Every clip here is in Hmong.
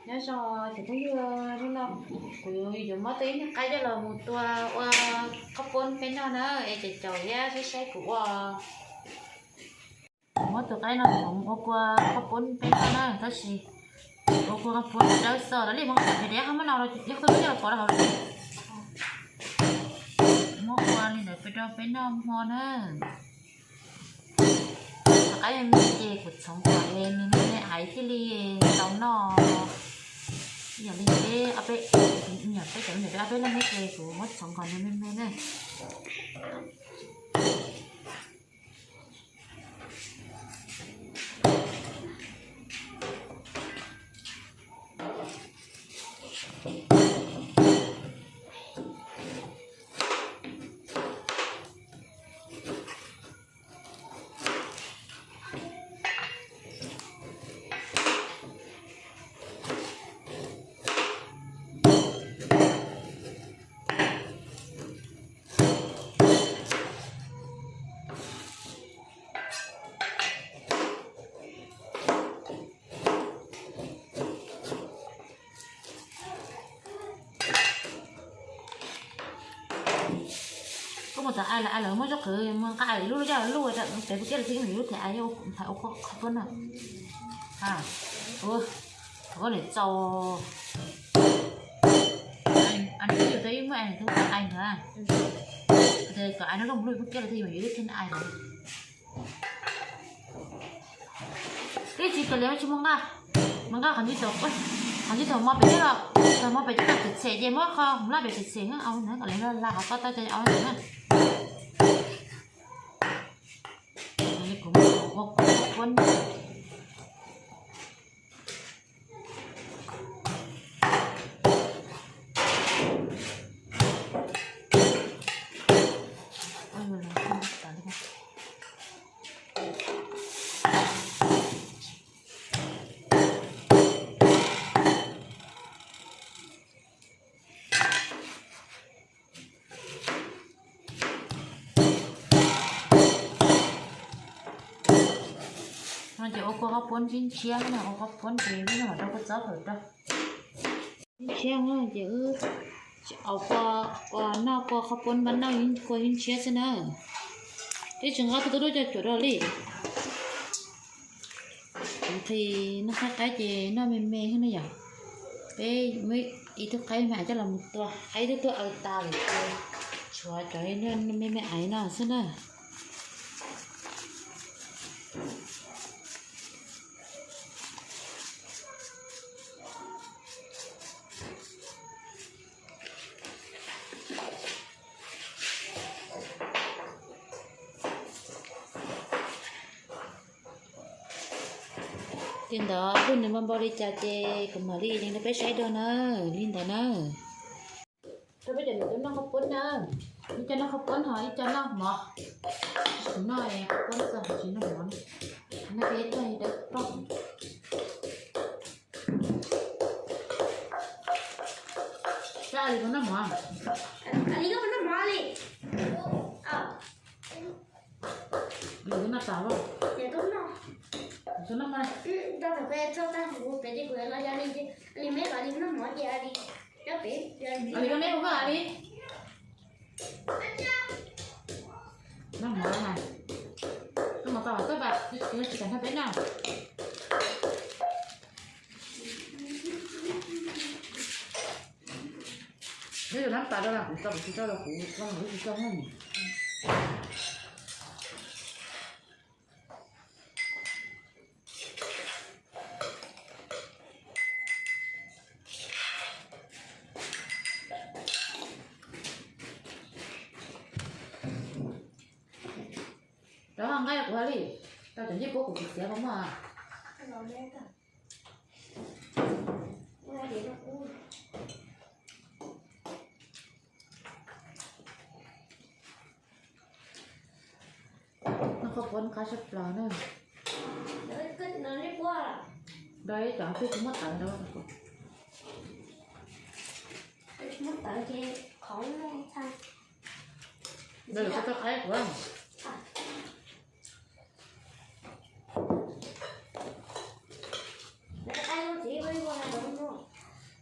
Nyob zoo cov phooj ywg, hnub no kuv yuav muab tau ib niag qaib coj los mus tua ua qhaub poob peb noj na, es caum caum thiab saib saib kuv ua. Kuv muab tus qaib no mus ua kua qhaub poob peb noj na, tab sis ua kua qhaub poob dawb xwb, los li hmoov qhov pem deb ho muab no los yog koj coj los pov rau hauv. Muab ua li ntawd peb rau peb noj hmo na. Tus qaib me me ces kuv txhoov kom es nws me me aiv thiaj li tau noj. Yog li peb ob peb, yog peb cov me nyuam peb ob peb leeg thiab ces kuv muab txhoov kom nws me me na. Koj mus txog ai lawv, ai lawv muab zaub qhwv mus nqa lub lub coj lub, peb puas kiab lawv thiaj yuav lub thiab ai, ua qhov poob no. Thov koj niam txaus. Ai, nws twb yog tau ib muaj ai, nws twb tau ai ntag. Kom ai no koj mus lub puas kiab lawv thiaj yuav lub thiab ai lawv. Ib tsis kiag li tsis muaj nqaj, muaj nqaj qhov ntxwg thaum, qhov ntxwg thaum mo pem coj los, thaum mo pem coj los txhem txhem ces muab qho laj pem txhem txhem, au ntawd kom lawv la qhov toj tau ces au ntawd na. Kuv muab qhov ua kuab. No ces ua kua qhaub poob ntshiab ntshiab no, ua qhaub poob ces peb mam rau kua txob hauv rau. Ntshiab ces wb noj kua qhaub poob npab noj kua ntshiab xwb na. Twb tsis nqa tau tub dub coj cuam rau li. Kuv nqhis noj qaib qaib ces noj me me xwb na yom. Peb muab ib tug qaib me me coj los mus tua, qaib twb tuaj aws tas lawm ces tshuav cov me me aiv no xwb na. Li ntawd pub nws npau npau li cas ces kuv mam li rau peb saib dua na, li ntawd na. Rau peb cov niam tub noj qhaub poob na, ib co noj qhaub poob ho ib co noj mov. Kuv noj qhaub poob txog kuv tsis noj mov na, noj peb tag dawb paug. Sab li puas noj mov? Li noj tas los? Tsis noj mas. Li me li noj mov ces li, li koj me hu koj li. Noj mov na, noj mov tau txob pam, tsis kam nrog peb noj. Neb tus nab tas rau los kuv tau, kuv tsis tau los kuv tau los kuv tsis tau. Rov nqa kuv li, tau cov ncej puab kuv tsis txiav puas muaj. Noj qhaub poob qab sab plaws na. Rau ib cov twb tsis muab tawv rau. Rau lwm koj txoj qaib kuv. Qaib no txiv ua ib vuag hais rau no.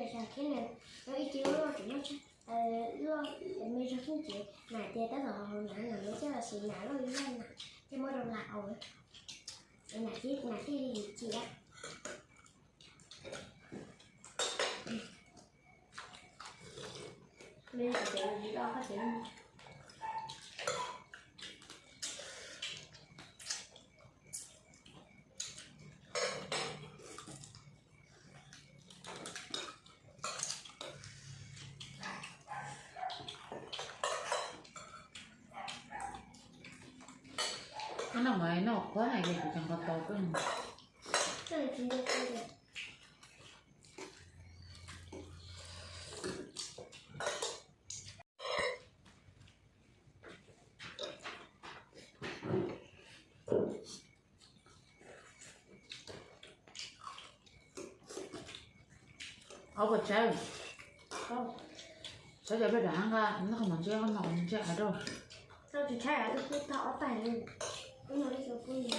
zag zag thiab na. Lub ib ce loj tseem loj tshaj, loj me zog xwb ces nam tias tab tom hauv nam nam lub coj los sis nam loj ib yam nam thiaj muab rau lam au. Nam thiaj nam thiaj li cia. Koj noj mas noj qhuav na, yog kuv tseem nqa tau koj. Ob puas tsawg? Tsawg cov peb rov nqa, noj qhov no ntshe, qhov no ntshe av rau. Tsis tshaib, twb pub tau ob tais li. Wb no ib co pub li.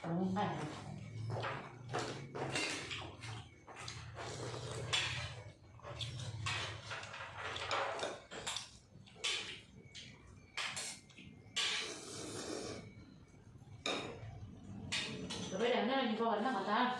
Peb daim no noj qhov tas.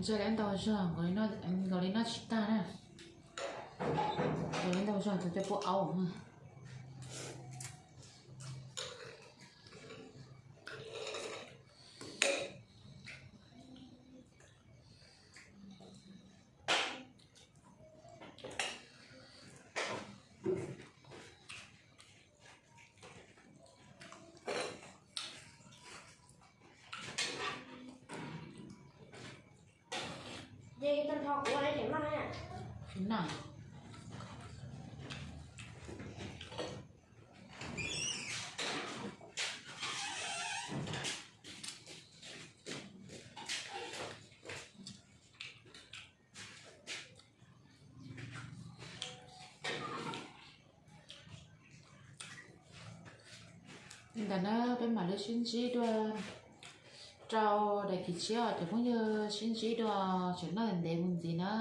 Ntshai lawv ntau zog, nkaus li noj tsis tag na. Nkaus li ntau zog txog coj pub aub. Li ntawd na, peb mam li sib ntsib dua rau daim kis tshiab os cov phooj ywg, sib ntsib dua, tseem noj ntev mus ntxiv na.